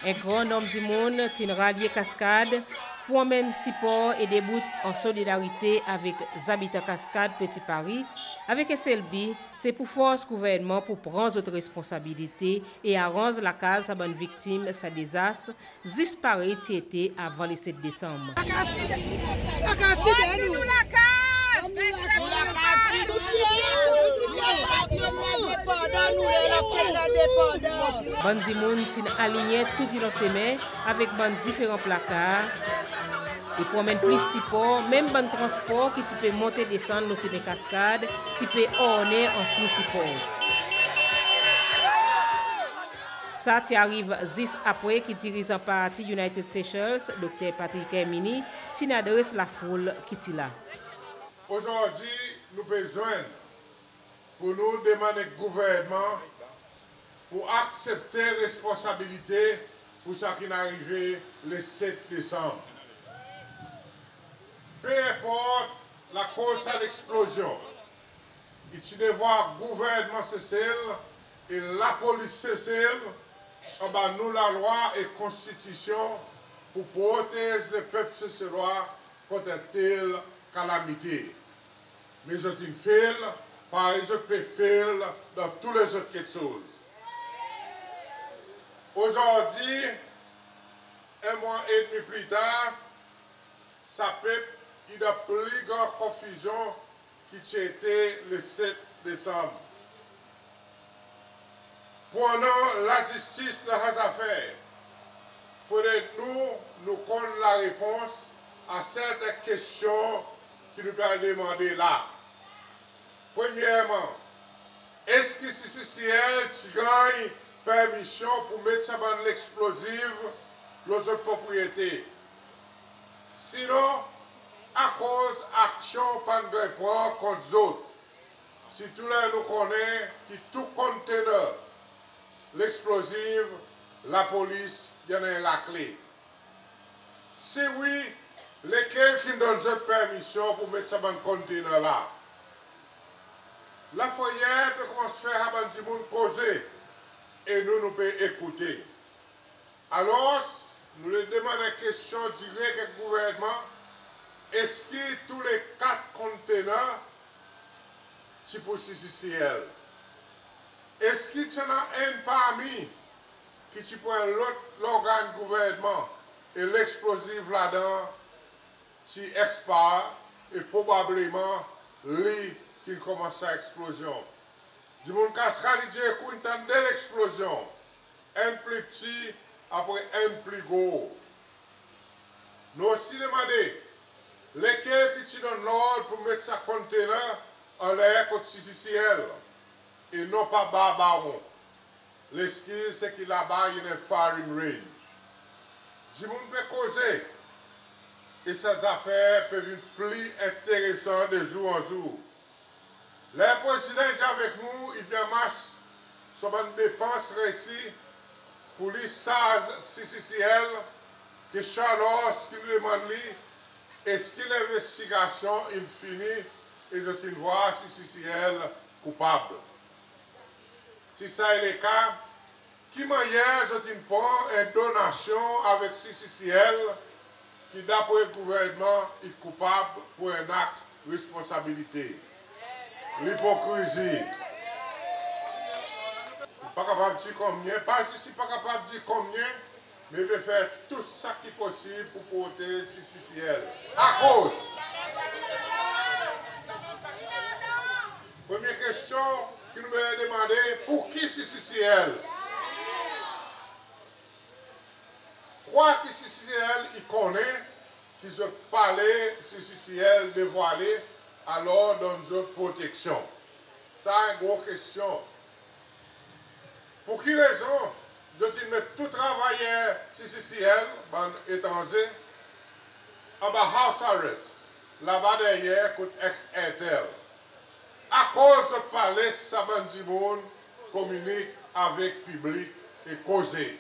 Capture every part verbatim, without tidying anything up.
En gran nonm dimoun ti'n ralye Cascade pour anmenn sipor e debout an solidarite avek zabitan Cascade Petit Paris, avek en sel bi, se pour fors gouvernman pour pran zot responsabilite e aranz lakaz sa bann viktim sa dezas, zis parey ti ete avan le set Desanm. Bann dimoun ti'n alinyen tou dilon semen avek bann diferan plakar. E pour anmenn plis sipor, menm bann transpor ki ti pe monte desann lo semen Cascade ti pe ornen an siny sipor. Sa ti ariv zis apre ki dirizan parti United Seychelles, Dokter Patrick Herminie, ti'n adres lafoul ki ti la. Ozordi nou pe zwenn pour nou demann ek gouvernman pour aksepte responsabilite pour sa ki'n arive le set Desanm. Pe enport lakoz sa leksplozyon, i ti devwar gouvernman Sesel e lapolis Sesel, anba nou lalwa e konstitisyon, pour protez lepep Seselwa kont en tel kalamite. Me zot in fail, parey zot pe fail dan tou lezot keksoz. Ozordi, en mwan edmi pli tar, sa pep i dan pli gran konfizyon ki ti ete le set Desanm. Pour annan lazistis dan sa zafer, fodre nou, nou konn larepons a serten kestyon ki nou pe al demande la. Premyerman, eski C C C L ti ganny permisyon pour met sa bann leksplozif lo zot propriyete? Sinon, akoz aksyon pa'n ganny pran kont zot, sirtou ler nou konnen ki tou kontener leksplozif, lapolis i annan lakle? Si wi, lekel ki'n donn zot permisyon pour met sa bann kontener la? Lafreyer pe konmans fer sa bann dimoun koze, e nou, nou pe ekoute. Alors, nou le demann en kestyon direk ek gouvernman, eski tou le kat kontener ti pour C C C L? Eski ti annan enn parmi ki ti pour en lot lorgann gouvernman e leksplozif ladan ti expire e probableman li ki'n konmans sa eksplozyon? Dimoun Cascade i dir ek ou in tann de leksplozyon, enn pli pti, apre enn pli gro. Nou osi demande, lekel ki ti donn lord pour met sa kontener anler kot C C C L e non pa Barbarons? Leskiz se ki laba i annan en firing range. Dimoun pe koze, e sa zafer pe vin pli enteresan de zour an zour. Ler Prezidan i dir avek nou i vin anmas son bann depans resi pour li sarz C C C L, kestyon alors ki nou demann li, eski lenvestigasyon in fini e zot in vwar C C C L koupab? Si sa i leka, ki mannyer zot in pran en donasyon avek C C C L ki dapre gouvernman i koupab pour en ak responsabilite? Lipokrizi. I pa kapab dir konbyen, pa zis i pa kapab dir konbyen, me i pe fer tou sa ki posib pour protez C C C L. Akoz? Premye kestyon ki nou bezwen demande, pour ki C C C L? Kwa ki C C C L i konnen ki zot pa le C C C L devwale, alors donn zot proteksyon? Sa en gro kestyon. Pour ki rezon zot in met tou travayer C C C L, bann etranze, anba house arrest, laba deryer kot ex-Airtel? Akoz zot pa les sa bann dimoun kominik avek piblik e koze?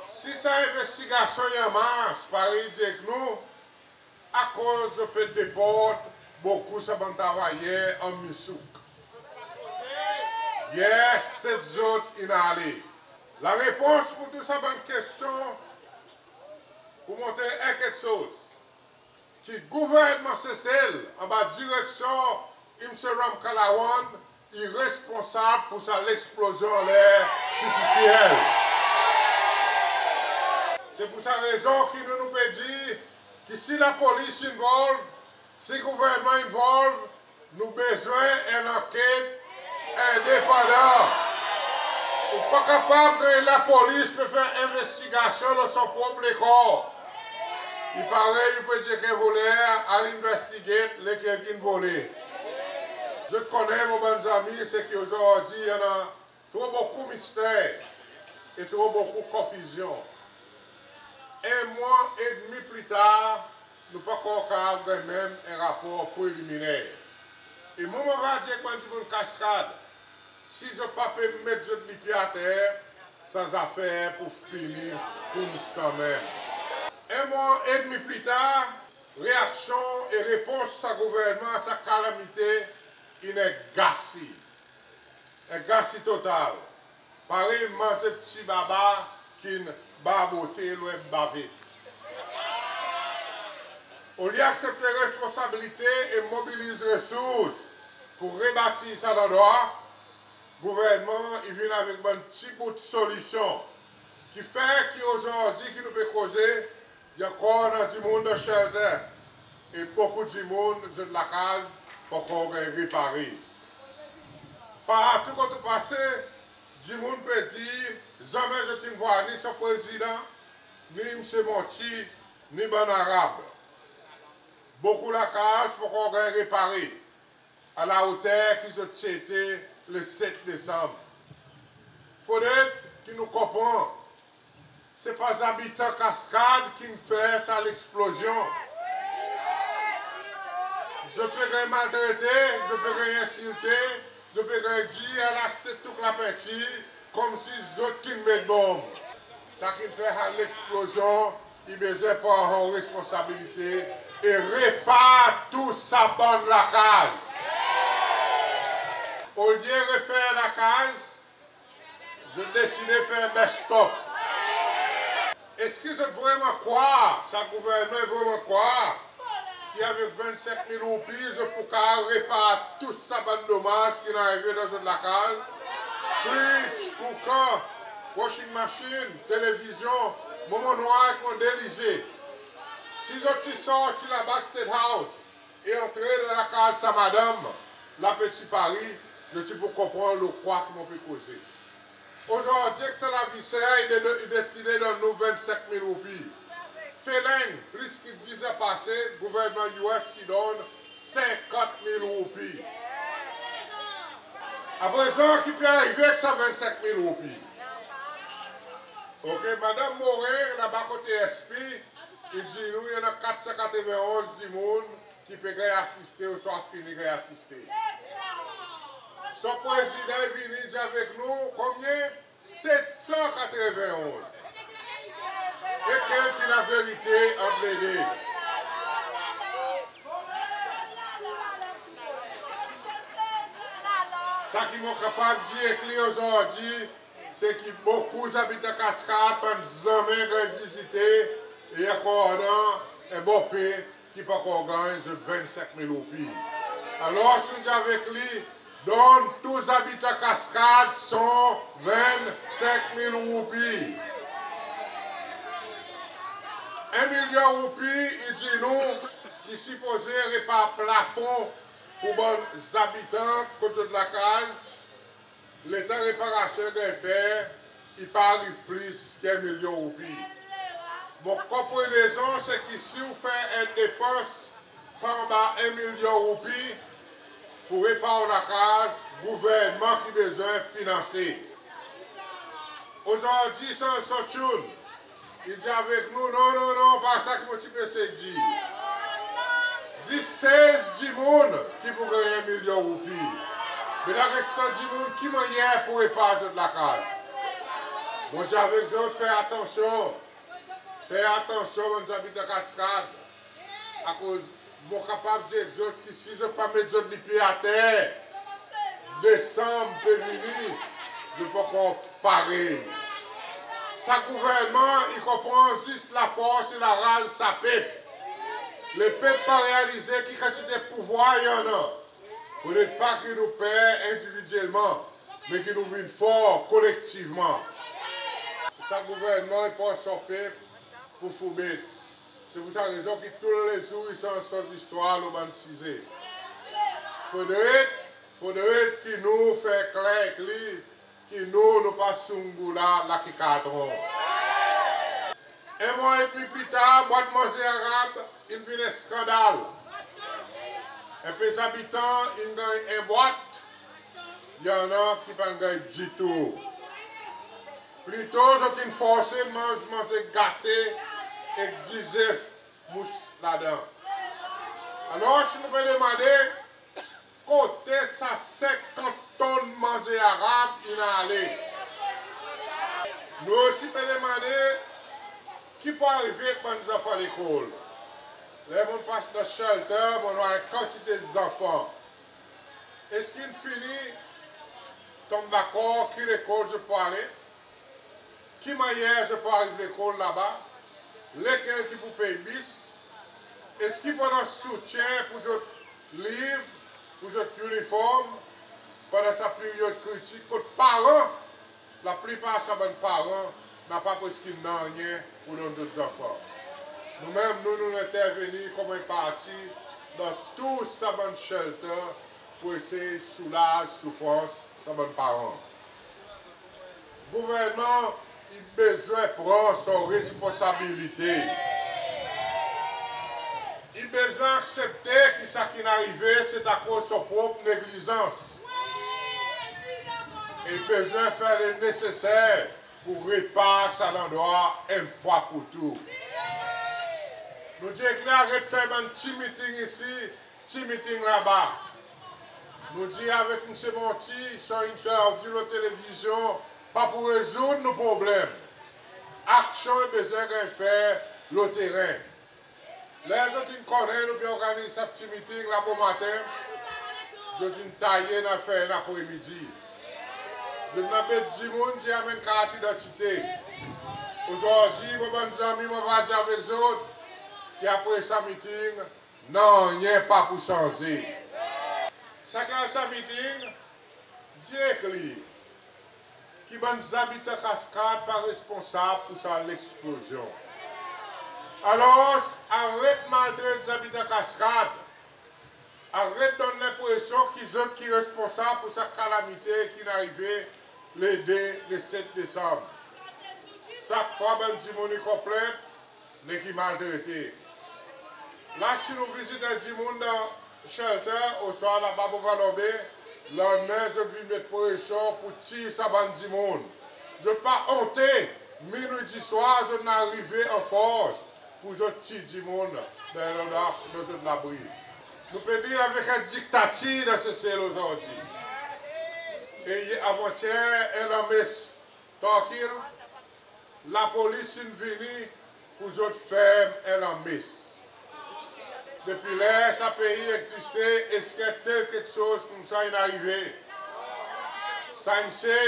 Si sa envestigasyon i anmars, parey i dir ek nou, akoz zot pe deport bokou sa bann travayer an misouk? Yer set zot in ale. Larepons pour tou sa bann kestyon pour montre en keksoz, ki gouvernman Sesel, anba direksyon Msye Ramkalawan, i responsab pour sa leksplozyon anler C C C L. Se pour sa rezon ki nou, nou pe dir ki si lapolis involve, si gouvernman involve, nou bezwen en lanket endepandan. Ou pa kapab ganny lapolis pe fer envestigasyon dan son prop lekor. I parey ou pe dir ek en voler, al envestigate lekel ki'n vole. Zot konnen, mon bann zanmi, se ki ozordi i annan tro bokou mister e tro bokou konfizyon. En mwan edmi pli tar, nou pa ankor kapab ganny menm en rapor preliminer. E mwan mon ava dir ek bann dimoun Cascade, si zot pa pe met zot lipye ater, sa zafer pou fini koumsa menm. En mwan edmi pli tar, reaksyon e repons sa gouvernman a sa kalamite in en gasi. En gasi total. Parey manze pti baba ki'n barbote lo en bavet. Olye aksepte responsabilite e mobiliz resours pour rebatir sa landrwa, gouvernman i vin avek bann pti bout solisyon ki fer ki ozordi ki nou pe koze, i ankor annan dimoun dan shelter e bokou dimoun zot lakaz pa ankor ganny repare. Partou kot ou pase, dimoun pe dir zanmen zot in vwar ni son prezidan, ni Msye Monti, ni bann Arab. Bokou lakaz pa ankor ganny repare a la oter ki zot ti ete le set Desanm. Fodre ki nou konpran, se pa zabitan Cascade ki'n fer sa leksplozyon. Zot pe ganny maltrete, zot pe ganny ensilte, zot pe ganny dir al aste tou lapenti, konmsi zot ki'n met bonm. Sa ki'n fer sa leksplozyon, i bezwen pran son responsabilite e repar tou sa bann lakaz. Olye refer lakaz, zot deside fer best-of. Eski zot vreman krwar, sa gouvernman vreman krwar ki avek vennsenk mil roupi zot pou kapab repar tou sa bann domaz ki'n arive dan zot lakaz? Fridge, koukan, washing machine, televizyon, mon, mon nwanr ek mon de lize. Si zot ti sorti laba State House e antre dan lakaz sa madanm la Petit Paris, zot ti pou konpran lo kwa ki mon pe koze. Ozordi ek sa lavi ser, i de, i deside donn nou vennsenk mil roupi. Feleng, plis ki diz an pase, gouvernman U S ti donn senkant mil roupi. Aprezan, ki pe arive ek sa vennsenk mil roupi? Oke, Madanm Morin, laba kote S P, i dir nou i annan kat san katreven onz dimoun ki pe ganny asiste ouswa fini ganny asiste. Son prezidan i vini dir avek nou konbyen? Set san katreven onz. E kel ki laverite ant lede? Sa ki mon kapab dir ek li ozordi, se ki bokou zabitan Cascade pa'n zanmen ganny vizite, e ankor annan en bon pe ki pa ankor ganny zot vennsenk mil roupi. Alor, nou dir avek li, donn tou zabitan Cascade son vennsenk mil roupi. En milyon roupi, i dir nou, ti sipoze repar plafon pour bann zabitan kot zot lakaz. Letan reparasyon i ganny fer, i pa ariv plis ki en milyon roupi. Mon konprenezon se ki si ou fer en depans pa anba en milyon roupi pour repar ou lakaz, gouvernman ki bezwen finanse. Ozordi, son, son tune, i dir avek nou, non, non, non, pa sa ki mon ti pe esey dir. Zis sez dimoun ki pou ganny en milyon roupi. Me larestan dimoun, ki mannyer pou repar zot lakaz? Mon dir avek zot, fer atansyon. Fer atansyon, bann zabitan Cascade. Akoz mon kapab dir ek zot ki si zot pa met zot lipye ater, Desanm pe vini, zot pa ankor pare. Sa gouvernman i konpran zis lafors e laraz sa pep. Lepep pa realize ki kantite pouvwar i annan. Fodre pa ki nou per endividyelman, me ki nou vin for kolektivman. Sa gouvernman i pran son pep pour foubet. Se pour sa rezon ki toulezour i sanz son zistwar lo bann size. Fodre, fodre ki nou fer kler ek li ki nou, nou pa Soungoula, Laki Katron. En mwan edmi pli tar, bwat manze arab in vin en skandal. En pe zabitan in ganny en bwat, i annan ki pa'n ganny ditou. Plito zot in forse manz manze gate ek dizef mous ladan. Alor, si nou pe demande, kote sa senkant tonn manze arab in ale? Nou osi pe demande, ki pou arive ek bann zanfan lekol? Ler mon pas dan shelter, mon war en kantite zanfan. Eski in fini tonm dakor ki lekol zot pou ale? Ki mannyer zot pou ariv lekol laba? Lekel ki pou pey bis? Eski pou annan soutyen pour zot liv, pour zot iniform, pandan sa peryod kritik kot paran, laplipar sa bann paran napa preski nanryen pour donn zot zanfan? Nou menm, nou, nou entervenir konman en parti dan tou sa bann shelter pour esey soulaz soufrans sa bann paran. Gouvernman i bezwen pran son responsabilite. I bezwen aksepte ki sa ki'n arive, se akoz son prop neglizans. E i bezwen fer le neseser pour repar sa landrwa enn fwa pour tou. Nou dir ek li aret fer bann pti miting isi, pti miting laba. Nou dir avek Msye Monti, son entervyou lo televizyon pa pou rezoud nou problenm. Aksyon i bezwen ganny fer lo teren. Ler zot in konnen nou pe organiz sa pti miting la bomaten, zot in taye, in al fer en apremidi. Zot in anbet dimoun, dir anmenn kart idantite. Ozordi, mon bann zanmi, mon ava dir avek zot ki apre sa miting, nanryen pa pou sanze. Sa ki al sa miting, dir ek li ki bann zabitan Cascade pa responsab pour sa leksplozyon. Alors, aret maltret zabitan Cascade, aret donn lenpresyon ki zot ki responsab pour sa kalamite ki'n arive le de, le set Desanm. Sak fwa bann dimoun i konplent, nek i maltrete. La, si nou vizit en dimoun dan shelter, oswa laba Beau Vallon Bay, lannmen zot vin met presyon pour tir sa bann dimoun. Zot pa onte, minwi diswar, zot in arive an fors pour zot tir dimoun dan en landrwa, dan zot labri. Nou pe deal avek en diktatir dan Sesel ozordi. E avantyer, en lanmes trankil, lapolis in vini pour zot ferm en lanmes. Depi ler sa pei egziste, eski tel keksoz koumsa in arive? Sa msye,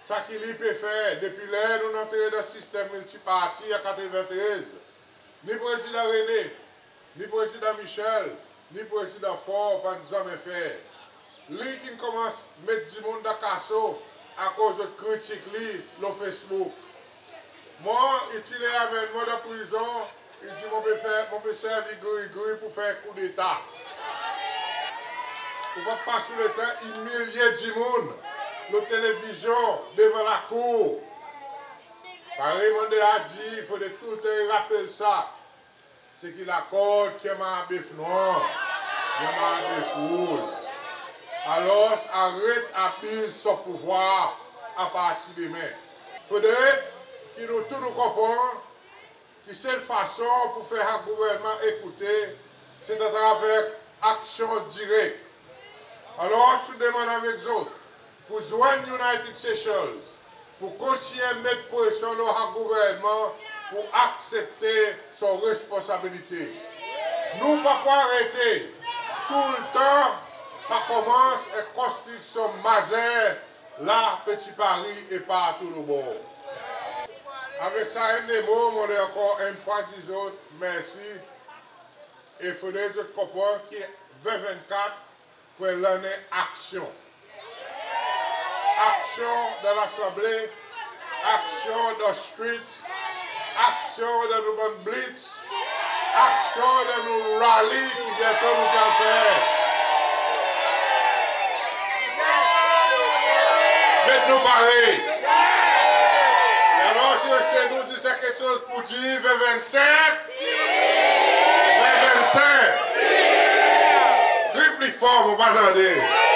sa ki li pe fer, depi ler nou'n antre dan sistenm miltiparti an katreventrez, ni Prezidan René, ni Prezidan Michel, ni Prezidan Faure pa'n zanmen fer. Li ki'n konmans met dimoun dan kaso akoz zot kritik li lo Facebook. Mwan, i ti le anmenn mwan dan prizon, i dir mon pe fer, mon pe servi grigri pour fer koudeta. Ou pa pas ou letan imilye dimoun lo televizyon, devan lakour. Parey mon deja dir, fodre toultan i rapel sa. Se ki lakord ki anmar bef nwanr, i anmar bef rouz. Alors, aret abiz son pouvwar apartir demen. Fodre ki nou tou nou konpran ki sel fason pour fer sa gouvernman ekoute, se atraver aksyon direk. Alors, nou demann avek zot pour zwenn United Seychelles, pour kontinyen met presyon lo sa gouvernman pour aksepte son responsabilite. Nou pa pou arete, toultan pa konmans ek konstriksyon mazer la Peti Pari e partou lo bor. Avek sa enn de mo, mon le ankor enn fwa dir zot mersi. E fodre zot konpran ki ven vennkat pou en lannen aksyon. Aksyon dan Lasanble, aksyon dan streets, aksyon dan nou bann blitz, aksyon dan nou rally ki byento nou pral fer. Met nou pare. E alor, si reste nou dir sa keksoz pou dir, ven vennsenk, ven vennsenk. Kri pli for, mon pa tande.